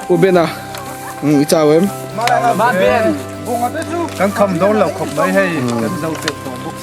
U Bena i chau em? Kan kham dawn lo khawp mai hei kan zo teuh tawh bawk.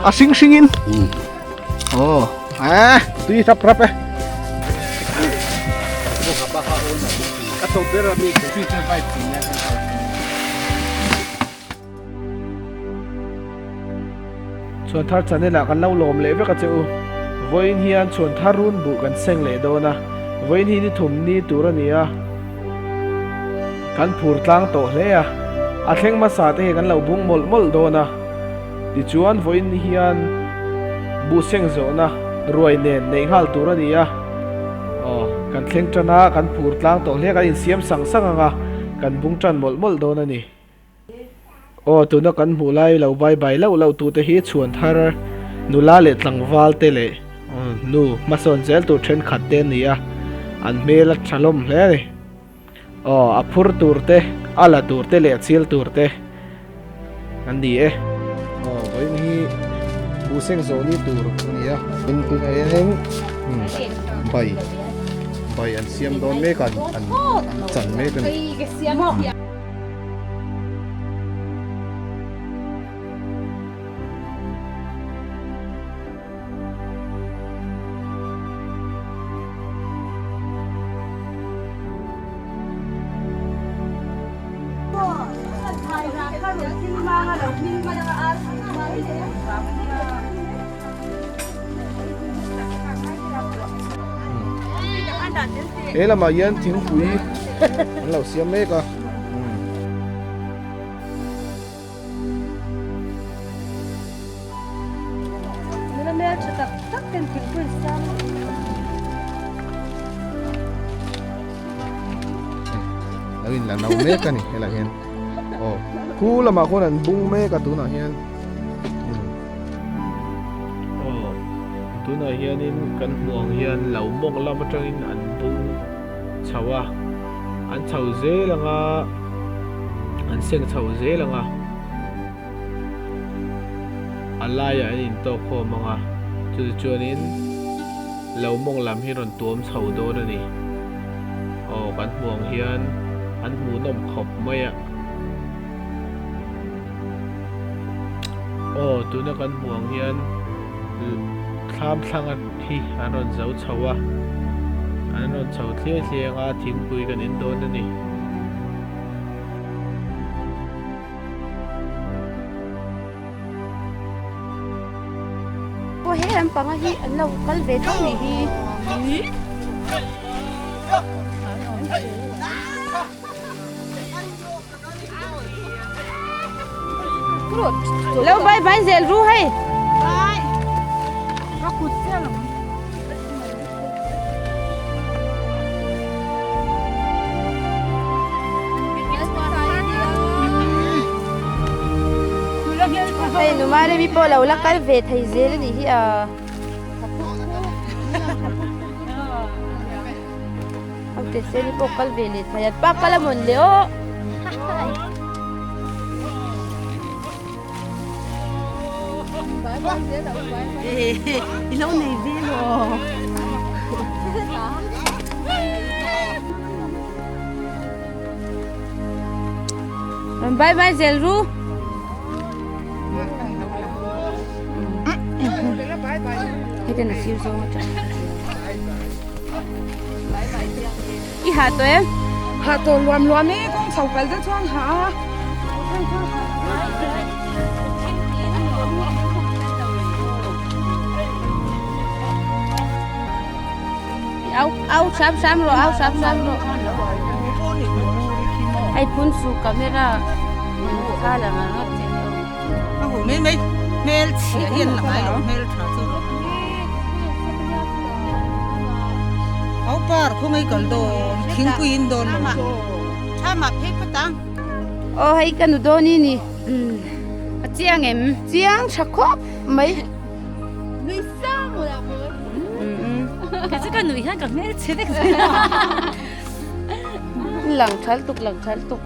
A hring hring in oh eh tui rap rap e Chhuanthar channel ah kan lo lawm leh vek a che u. Vawiin hian chhuanthar run buh kan seng leh dawn a, vawiin hi ni thum ni tur a ni a, kan phur tlang tawh hle a, a thleng hmasa te hi kan lo bung mawlh mawlh dawn a, tichuan vawiin hian buh seng zawhna ruai nen neih nghal tur a ni a, aw kan thleng tan a, kan phur tlang tawh hle a, kan insiam sang sang ang a, kan bung tan mawlh mawlh dawn a ni. Aw tuna kan hmuh lai lo bai bai loh loh tute hi chhuan thar nula leh tlangval te leh nu hmasawn zel tur thenkhat te an ni a, an hmel a tha hlawm hle a ni. Aw a phur tur te, a la tur te leh a chil tur te an ni e. Aw vawiin hi buhseng zawh ni tur a ni a, tin tunah hianin bai bai an siam dawn mek a, an chan mek a ni. He lamah hian thingpui an lo siam mek a. Lo in la no mek a ni helaiah hian aw khu lamah khuan an bung mek a tunah hian aw tunah hianin kan hmuh ang hian lo mawng lam atangin an bung chho a an chho zel ang a an seng chho zel ang a a laiah an intawk khawm ang a chu chuanin lo mawng lam hi rawn tuam chho dawn a ni aw kan hmuh ang hian an hmuhnawm khawp mai a aw tuna kan hmuh ang hian thlam thlang hi an rawn zo chho a an rawn chho thliai thliai ang a thingpui kan en dawn a ni. Aw he lampanga hi an lo kal ve tho nih hi. Lo bye bye zel ru hei. Bye. Hei numa remi pawh lo la kal ve thei zel a nih hi a. Te seni pawh kal ve leh thei a pa kal a mawn le aw. I lo nei ve maw? Bye bye zel ru. Heten a sir zawng atang. I ha tawh em? Ha tawh luam luam e, kawng chho kal te chuan ha a. Au au hram hram rawh au hram hram rawh. Hei phun su camera kha la nga ngawt che ni aw. Mai mai hmel chhia hian la ngai lo hmel tha chu au par khawngaih kal dawn thingpui in dawn lo thama phei phawt ang. Aw hei ka nu dawn i ni. A chiang em? Chiang tha khawp mai. Nui sang la maw. Kei chu ka nui hian ka hmel chhe vek. Lang thal tuk lang thal tuk.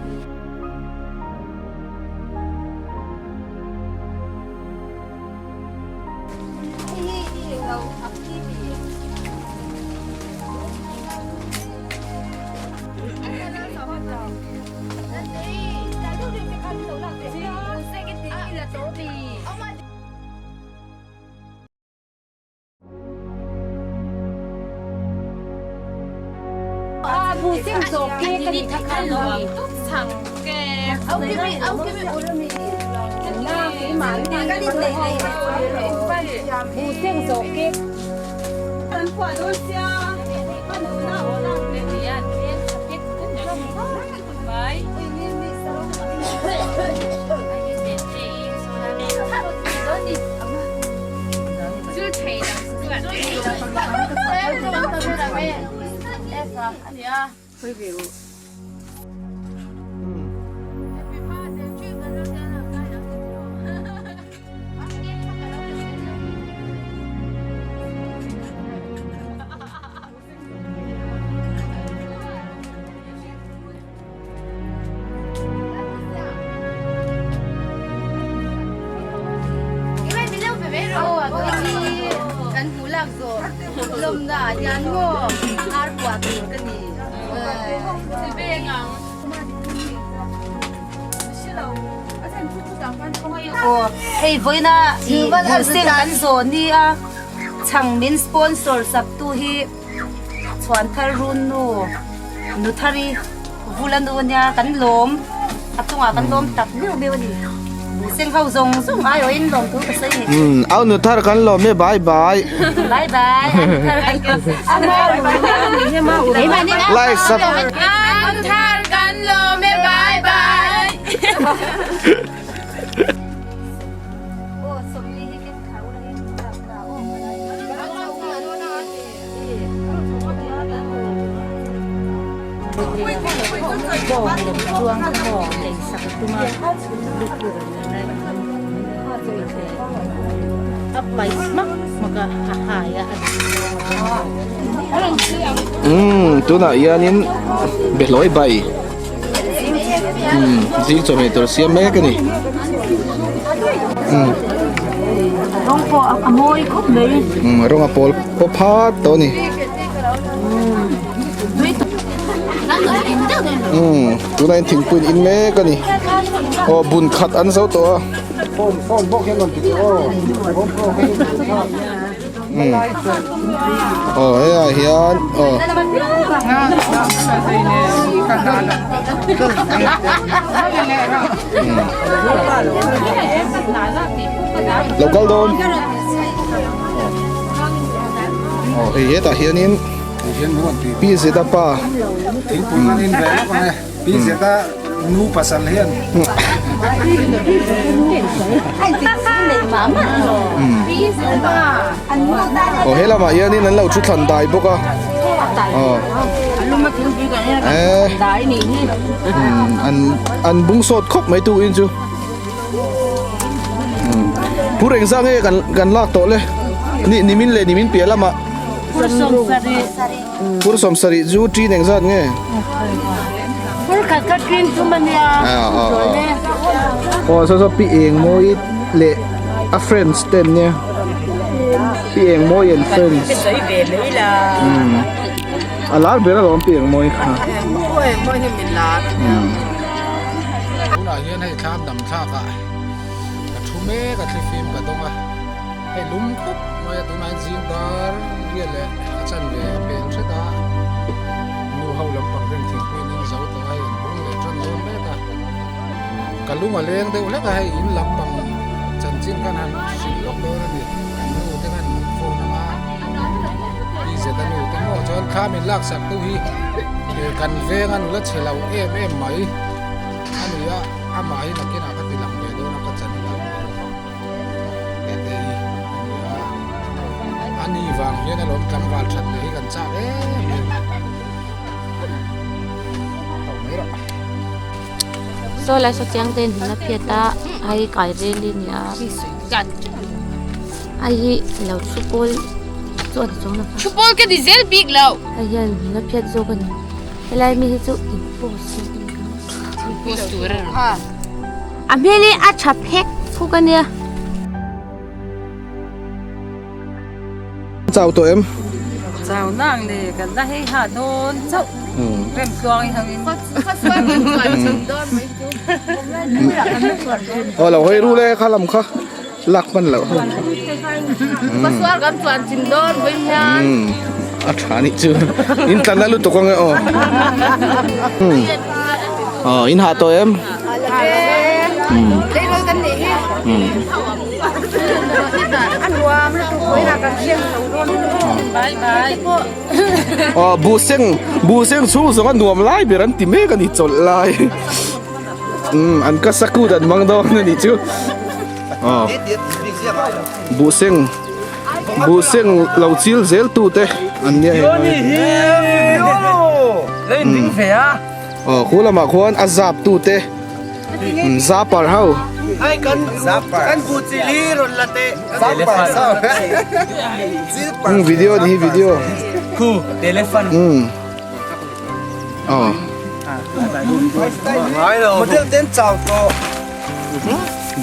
Kan hmu lak zawh lawmna ah hian maw ar puah tur ka ni. Aw hei vawiina buhseng kan zawh nia chhang min sponsor sak tu hi Chhuan thar run nu nu thari vula nu ania kan lawm a chungah kan lawm tak meuh meuh a ni buhseng ho zawng zawng aiawhin lawm tur ka sawi ni. Umm au nu thar kan lawm e bye bye. Bye bye au nu thar kan lawm e. Like sub. Au nu thar kan lawm e bye bye. Umm tunah hianin behlawi bai umm zing chawhmeh tur siam mek a ni umm. Rawng pawh a mawi khawp mai. Umm rawng a pawl pawp phat tawh a ni. Umm tunah hian thingpui in in mek a ni. Aw bun khat an zo tawh a. Phone phone bawk hian rawn ti teh aw. Umm aw hei ah hian aw. Lo kal dawn aw hei hetah hianin Pi Zeta pa thingpui kan in ve lawk ang e Pi Zeta nu pasal hian aw he lamah hianin an lo thu thlan dai bawk a aw eh an an bung sawt khawp mai tu in chu phur engzah nge kan kan lak tawh le ni nimin leh nimin piah lamah phur 70 chu tin engzat nge phur khat kha tin thum ania aw saw saw pi eng mawi leh a friends te an nia pi eng mawi and friends a lar ber alawm pi eng mawi kha tunah hian hei thlam dam thlak ah ka thu mek a thlifim ka dawng a hei lum khawp mai a tunah hian zing dar riat leh a chanve a pel hret a nu ho lampang ten thingpui an in zo tawh a hei an bung leh tan dawn mek a ka lung a leng deuh hlek a hei in lampang chanchin. kan han hrilh lawk dawn a ni. Kan nu te khan min phone anga pi zeta nu te maw chuan thla min laksak tu hi kan veng a nula chhe lo em em mai a ni a, amah hi nakinah ka ti lang ve dawn a ka channel ah tete hi a ni a, a ni vang hian alawm tlangval that leh hi kan chak em em. Saw lai saw chiang te in hmun a phiat a hei kai rel hi nia hei hi lo thu pawl chu a ni chuang lo thu pawl ka ni zel bik lo hei hian hmun a phiat zawk a ni helai mi hi chu in post post tur a ni a hmel hi a tha phek phuk a nia. Chau tawh em? Chau nang le kan la hei ha dawn chauh rem tluang i ho in. Aw lo hawi ru le kha lam kha lak hman loh. Pasuar kan chuan chim dawn vawi hian. A tha nih chu in tlan na lutuk ange aw. Aw in hah tawh em? Leirawl kan nih hi. Aw buh seng buh seng chhung zawng a nuam lai ber an ti mek a ni chawlh lai umm an ka sakut an hmang dawn a nih chu aw buh seng buh seng lo chil zel tu te an nia heng aw khu lamah khuan a zap tu te. Zapar ho. Ai kan kan bu chili ron la te. Zapar sa. Video ni video. Khu telephone. Oh. Ngai lo. Model ten chau to.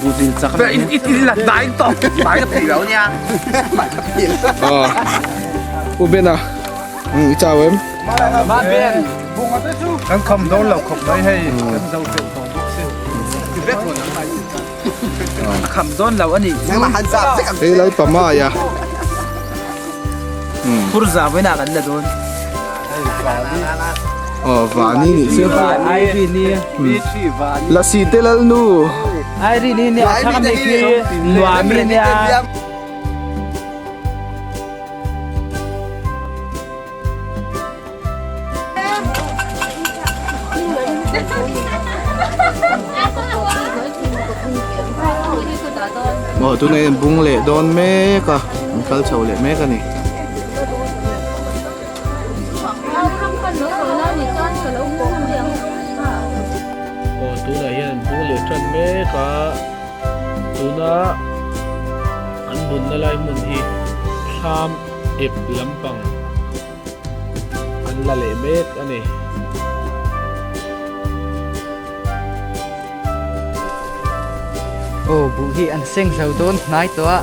Bu chil chak. Ít ít là đại to. Đại cái lo nha. Đại cái Ờ. U bên à. Ừ, chào em. Ma ben. Kan kham dawn lo khawp mai hei kan zo teuh tawh bawk si. A kham dawn lo a nih chu. Hei Lalpamai a. Phur za vawiinah kan la dawn. Aw vani nih chu. Lasi te lalnu. Ai ri ni nia thak a khi nuam i nia. Aw tunah hian bung leh dawn mek a an kal chho leh mek a ni. Aw tunah hian bung leh tan mek a tuna an bunna lai hmun hi thlam ep lampang an la leh mek a ni. Aw buh hi an seng zo dawn hnai tawh a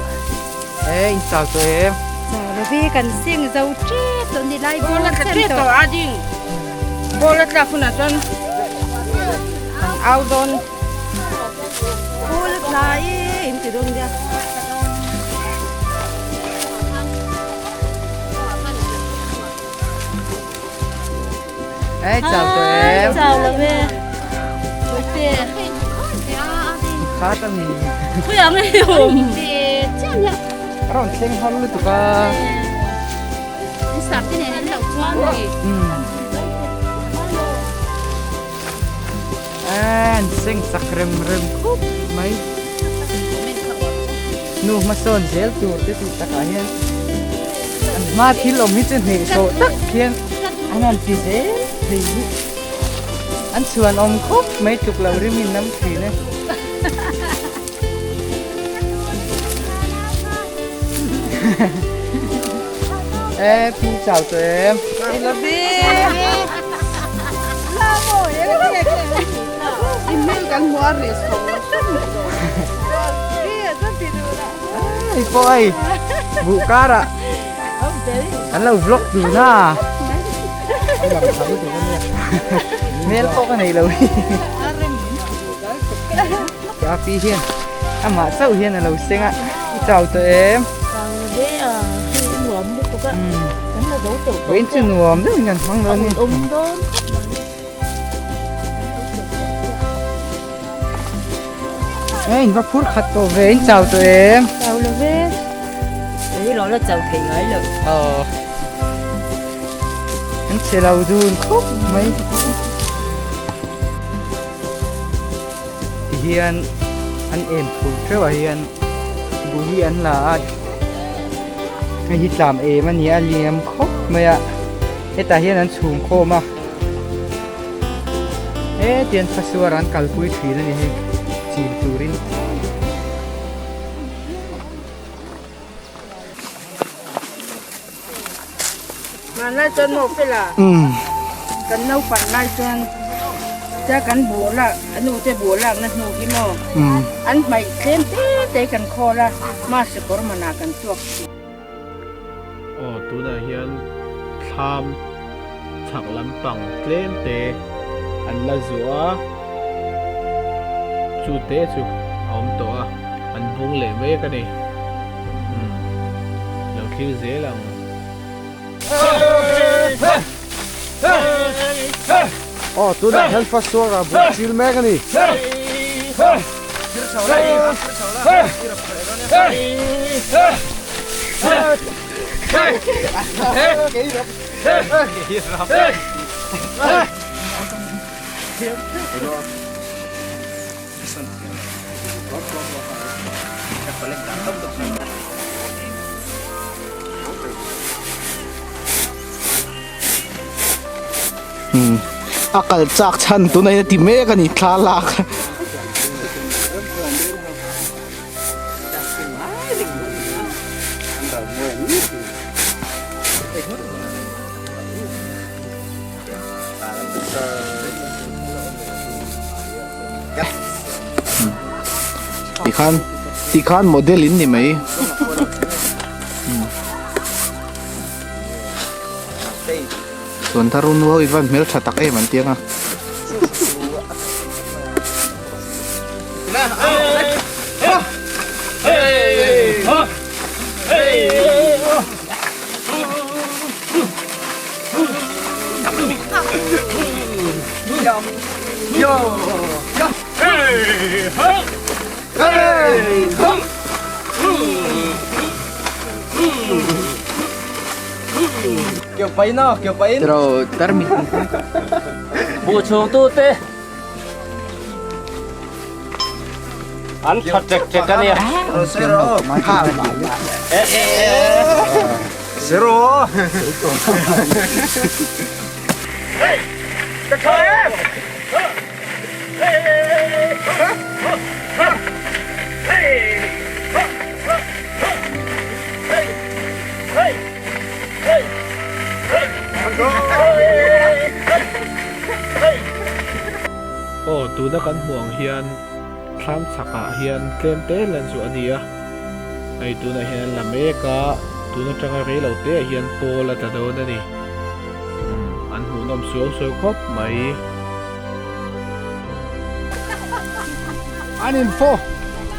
e in chau tawh em. Chau lo ve kan seng zo tep tawh ni lai bawr chen tawh a ding bawr a tlak hunah chuan kan au dawn. Phul tlai in ti dawn nia. Ê, chào tụi em. Chào là về. Te. Khá tâm nhìn. Pui ang ei hom. Ron thleng har lutuk a. Sap te nen an lo chuan ni. An seng sak rem rem khawp mai. Nu hmasawn zel tur te tih takah hian an hma thil awm hi chu hnehsawh tak hian an han ti zel thei hi an chhuan awm khawp mai tluk lo rim in nam thin e. Ê, Pi chào tụi em. I love you. Ai pawh buh karah an lo vlog dun a. Hmel pawh ka nei lo hi. Ka pi hian amah chauh hian a lo seng a, i chau tawh em? Chau lo ve a, hei i nuam lutuk a, kan la zo tawh tawh. Vawiin chu nuam deuhin kan hmang dawn ni. A awm dawn. Nge in va phur khat tawh ve, in chau tawh em? Chau lo ve. Ei lo la chau thei ngai lo. Aw. An che lo dun khawp mai. Ti hian an em phur teuh ah hian buh hi an la a. Hei hi tlam em a ni a, liam khawp mai a. Hetah hian an chhum khawm a. Hetiang phasuar an kalpui thin a ni hei chil turin. Hmanlai chuan maw fela kan naupang lai chuan tia kan buh lak a nu te buh lakna hnu hi maw an hmaih tlem te te kan khawl a mahse kawr manah kan tuak thin. Aw tunah hian thlam chhak lampang tlem te an la zuah a, chu te chu a awm tawh a, an bung leh mek a ni. Umm lo thlir zel ang. Aw tunah hian first suar ah bul chil mek a ni. A kal chak chhan tuna in a ti mek a ni thla lak. Tikhan tikhan model in ni mai. Chuan thar u nu ho i van hmel tha tak em an ti ang a. Buh chhung tu te an tha tek tek a nia. Aw tuna kan hmuh ang hian thlam chhakah hian tlem te lan chu a ni a, hei tunah hian an la mek a, tun atanga rei lo te ah hian pawl a tla dawn a ni, umm an hmuhnawm suau suau khawp mai. An info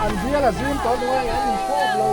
an bial a zim tawh duh a an infawp lo.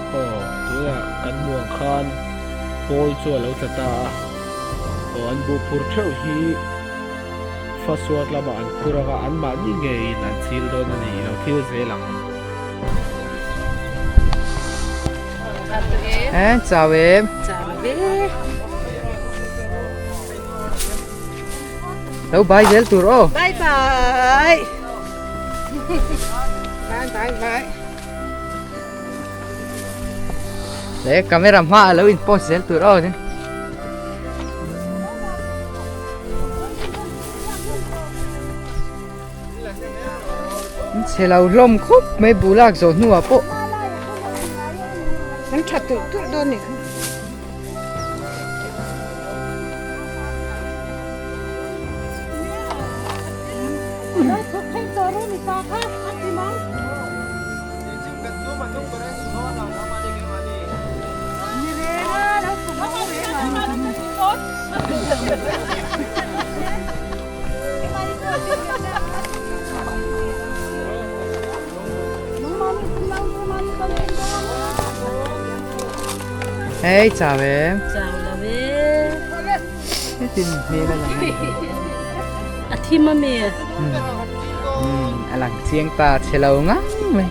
Aw, tunah kan hmuh ang khan pawl chu a lo tla ta a, aw an buh phur theuh hi fasuat lamah an phur ang a, anmahni ngeiin an chil dawn a ni, i lo thil zel ang. Eh, chau em. Chau ve. Lo bye zel tur aw. Bye bye. Bye bye bye. Le camera hma a lo in post zel tur aw. Chhe lo hlawm khawp mai buh lak zawh hnuah pawh. An tha tulh tulh dawn nih kha. Hei chau em? Chau lo e. Hetin hmel a lang. A thim a mi. A lang chiang ta chhe lo ngang mai.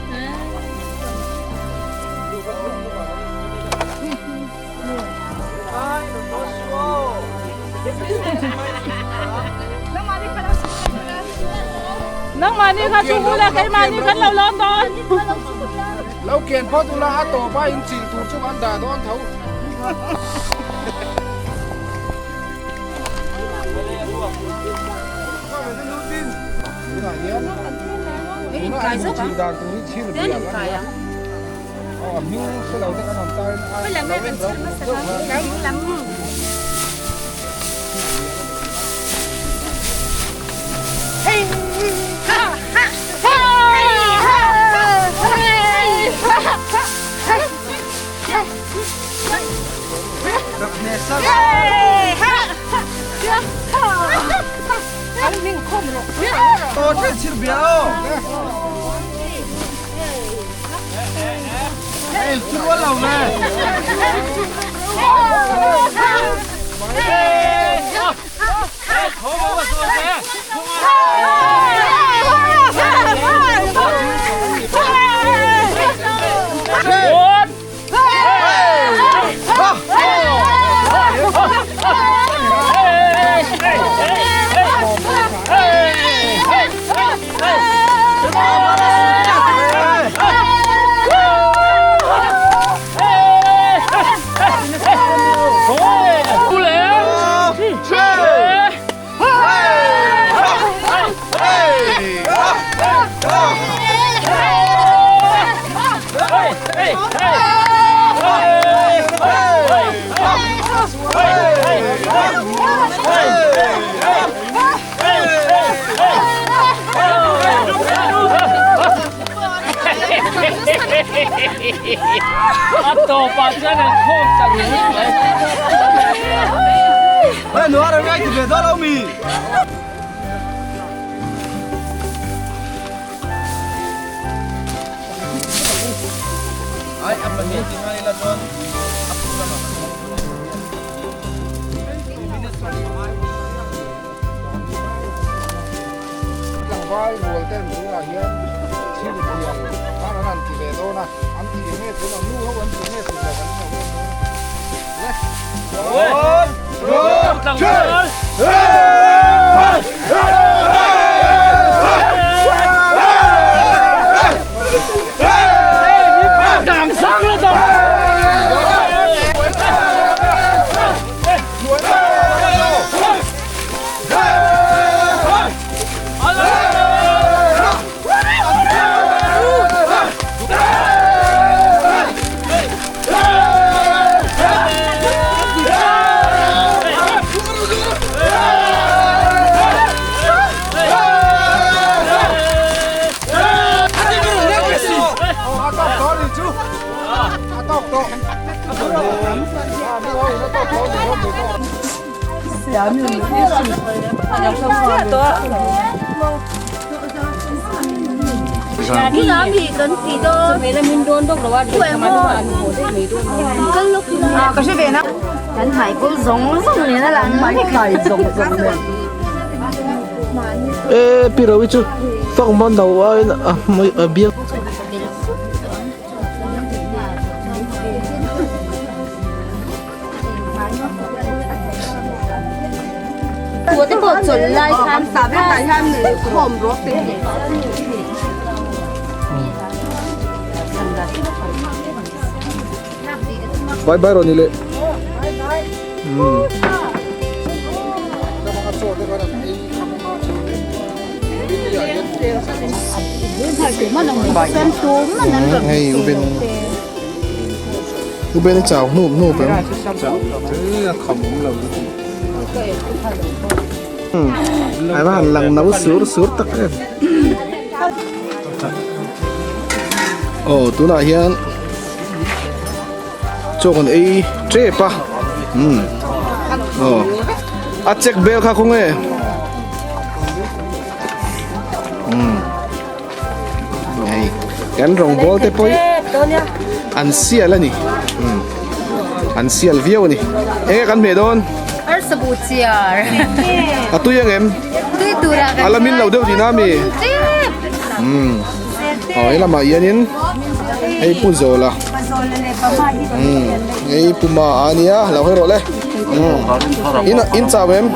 Nangmahni kha chu hula keimahni kan lo lawn dawn. Lo kian phawt ula a tawp a in chil tur chu kan dah dawn tho. Tunah hian tunah in chil dan tur hi chhir bial a ni a. Aw a hming hre lo te kan awm ta in a lo en lo deuh khan. A tawpah chuan an khawm ta ringawt mai. Tlangval rual ten tunah hian thil bial khan an han ti ve dawn a, an ti nge tun ang nu ho an ti nge tun lo kan lo en dawn le. One, two, three. Kan hmaikul zawng zawng nen a lang mai zawng zawng nen. E pi ro hi chu fak man lo aiin a hmui a biang. Te pawh chawlh lai khan khawm rawk te Bye bye Ronnie le. Hei u Ben u Ben a chau hnup hnup em. A va han lang no sur sur tak em. Aw tunah hian chaw kan ei tep a umm aw a check bel kha khawnge umm hei kan rawngbawl te pawh hi an sial a ni umm an sial viau a ni enge kan hmeh dawn arsa buh chiar a tui ang em tui turah a la min lo deuh tihna ami umm aw helamah hianin hei pu zawla umm hei pu ma a nia lo hawi rawh le umm in in chau em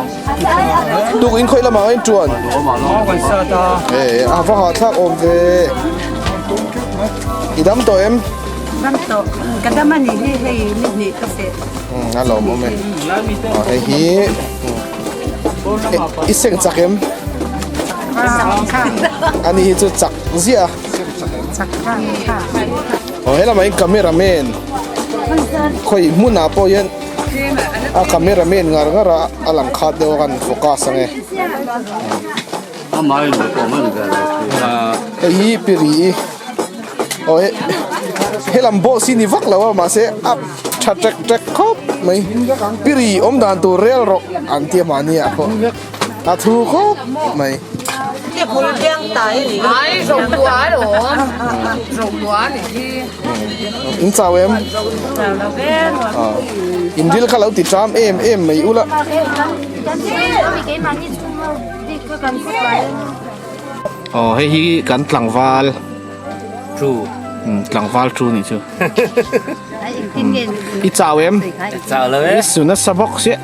tuk in khawih lamah a intuan eh a va hahthlak awm ve i dam tawh em dam tawh ka dam a nih hi hei ni hnih ka feh umm a lawmawm e aw hei hi i seng chak em ani hi chu chak ziah a aw helamah hian camera man khawi hmunah pawh hian a camera man ngar ngar a a lang khat deuh a kan focus ang e hei hi piri aw he helam boss hi ni vak lo a mahse a tha tek tek khawp mai piri awm dan tur rel rawh an tia mahni ah pawh a thu khawp mai. In chau em? In ril kha lo ti ṭam em em mai ula. Aw hei hi kan tlangval chu tlangval chu nih chu i chau em chau lo e i su nasa bawk sia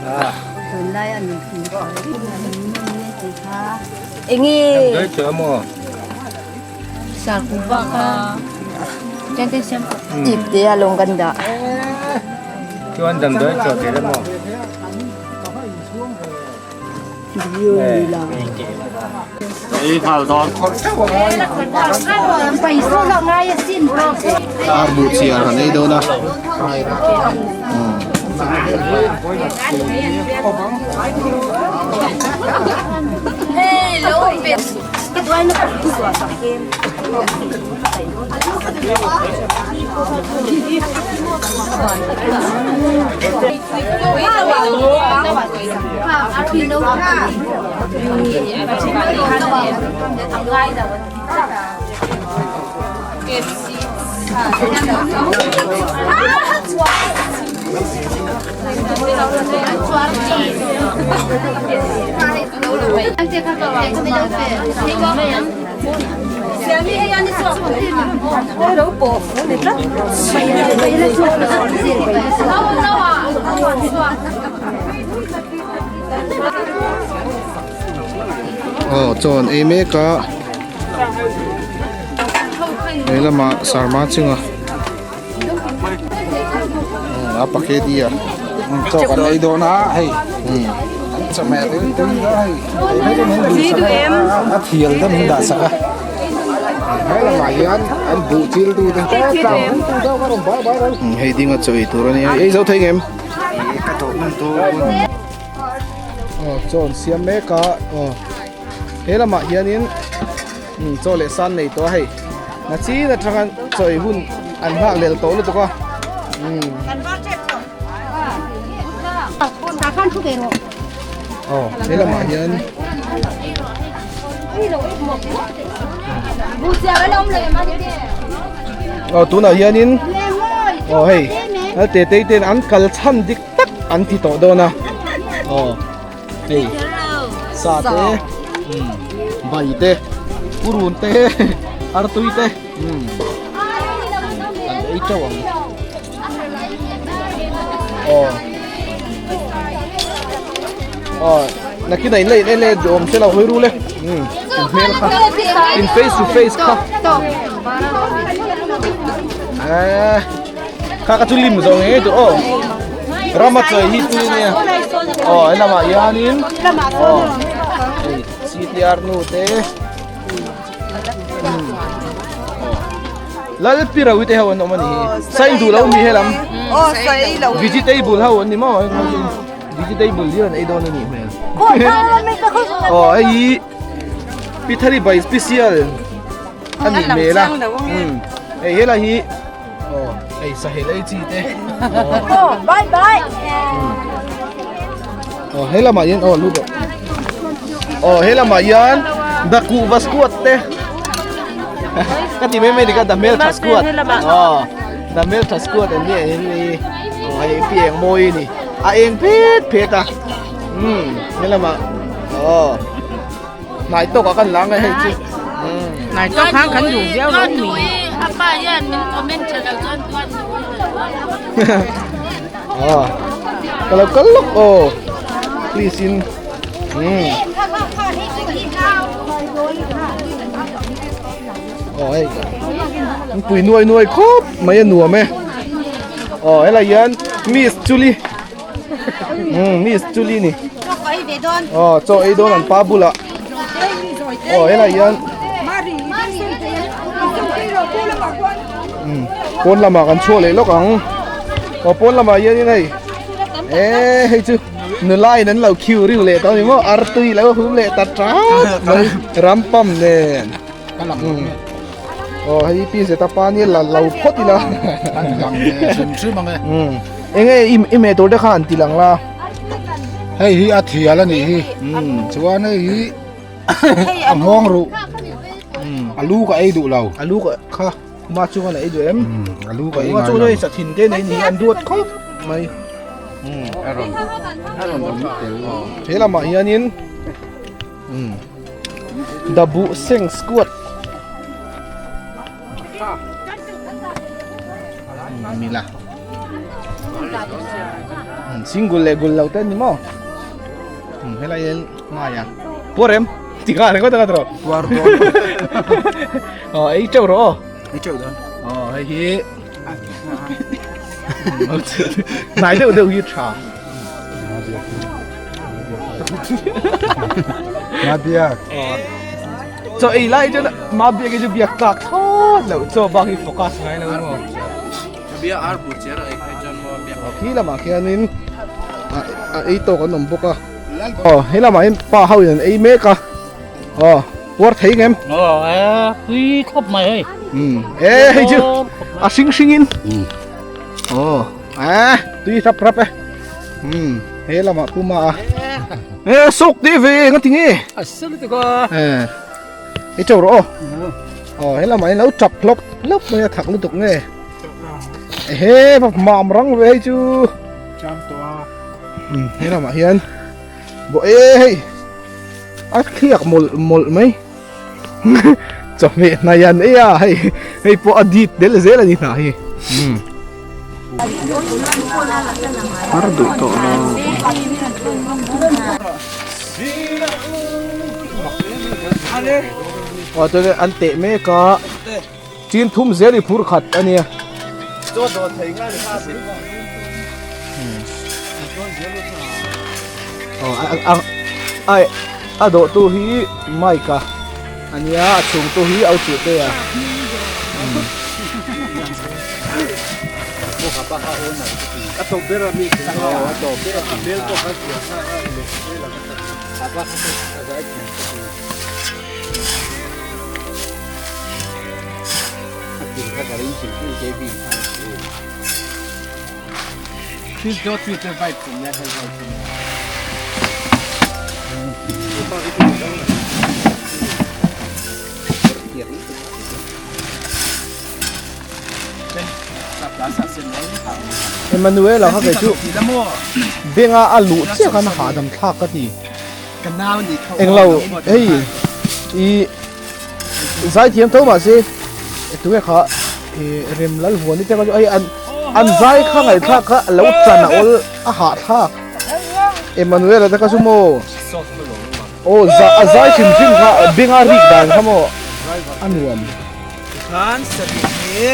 enge ip te a lawng kan dah chuan damdawi chaw te la maw Ar buh chiar han ei dawn a. Aw chaw an ei mek a he lamah sarma chunga a paketi a chaw kan ei dawn a hei an chawhmeh tui tui dawn a hei a thial te min dah sak a he lamah hian an buh chil tu te hei dinga chaw ei tur a nia ei zo thei ngem. Ka dawh hman dawn. Aw chaw an siam mek a aw he lamah hianin chaw leh san nei tawh a hei na chin atanga chaw ei hun an nghak lel tawh lutuk a aw he lamah hian aw tunah hianin aw hei Laltetei ten an kal chhan dik tak an ti tawh dawn a aw hei sa te bai te purun te artui te an ei teuh ang aw aw nakinah in la in en leh duh awm se lo hawi ru le in hmel kha in face to face kha eh kha ka chu lim zawng ngei tur aw rama chawi hi tui ania aw he lamah hianin aw hei C T R nu te. Lalpirawi te ho an awm a ni hi. Sain duh lo mi helam. Aw sai lo. Vegetable ho an ni maw? Vegetable hi an ei dawn a nih hmel. Aw hei hi Pithari by special a nih hmel a. Hei helai hi aw hei sahel ei chi te. Aw bye bye. Aw he lamah hian aw lut rawh. Aw he lamah hian the kuhva squad te ka ti mai mai ni ka the hmeltha squad aw the hmeltha squad an nia in ni aw hei pi eng mawi ni a eng phet phet a um he lamah aw hnai tawkah kan la ngai hei chu um hnai tawk khan kan duh viau lo mi apa hian min comment tha lo chuan tuan Aw ka lo kal lawk aw please in um aw hei an pui nuai nuai khawp mai a nuam e aw helai hian miss chuli um miss chuli ni aw chaw ei dawn an pa bulah aw helai hian pawn lamah kan chhuah leh lawk ang aw pawn lamah hianin hei eh hei chu nula in an lo khiu riu leh tawh a ni maw artui lo hum leh ta tat mai rampam nen aw hei pi zeta pa nia la lo phawt ila eng nge i meh tur te kha an ti lang la hei hi a thial a nih hi chuan hei hi a nghawng ruh a lu ka ei duh lo a lu ka kha ma chu kan ei duh em a lu ka ei ngai lo sa thin te nei ni an duat khawp mai a rawn a rawn awm tel he lamah hianin dabu seng squad mila single leh gul lo te ni maw helai hian ngai a puar em ti kha ringawt a ka tawh puar dawn aw ei teuh rawh aw ei teuh dawn aw hei hi hnai deuh deuh hi tha ma biak chaw ei lai chuan ma biak hi chu biak tlak thlawt loh chaw bak hi focus ngai lo maw bia ar bu cher ei phei chuan maw biak khi lamah khianin a ei tawk an awm bawk a aw he lamah hian pa ho in an ei mek a aw puar thei ngem aw e tui khawp mai hei um e hei chu a hring hring in aw e tui rap rap e um he lamah puma a e sawk te ve nga ti nge a sel te ka e ei teuh rawh aw aw he lamah hian lo tap hlawp hlawp mai a thak lutuk nge ehe mam rang ve hei chu cham tawh a he lamah hian bawh e hei a thliak mawlh mawlh mai chawhmeh hnai an ei a hei hei pawh a dit del zel a ni hna hi har duh tawh lo aw chuan an teh mek a chin thum zel i phur khat a nia aw a a a dawh tu hi mike a a nia a chhung tu hi au chu te a Emmanuel a kha kei chu benga a luh chiah khan a hahdam thlak ka ti englo hei i zaithiam tho mahse tunge kha rem lal vuan te kha chu hei an an zai kha ngaihthlak kha a lo chan a awl a hahthlak Emmanuel a te kha chu maw. Aw za a zai hrim hrim kha benga rik dan kha maw a nuam. Tikhan sarih hi.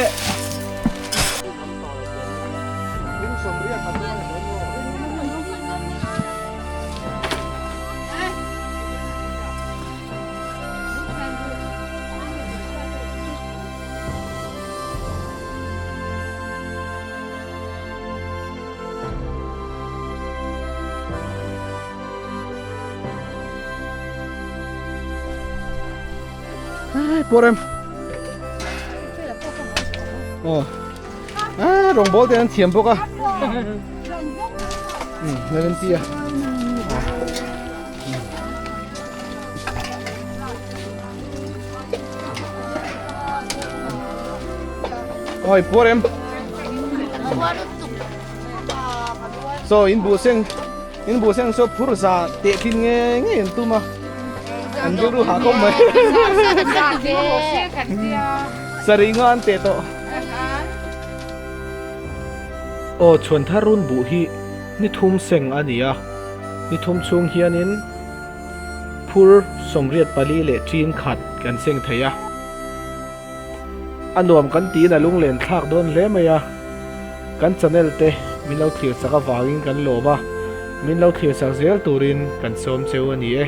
Pawh rem. Aw. Ah, rawngbawl te an thiam bawk a. Um, Lalenti a. Oi, puar em. So, in bu seng in bu seng so phur za te thin nge nge an tum a. An rilru hah khawp mai. Sarih nga an teh tawh. Aw chhuan thar run buh hi ni thum seng a ni a, ni thum chhung hianin phur 84 leh ṭin khat kan seng thei a. A nuam kan tiin a lunglen thlak dawn hle mai a, kan channel te min lo thlir chak avangin kan lawm a, min lo thlir chak zel turin kan sawm cheu a ni e.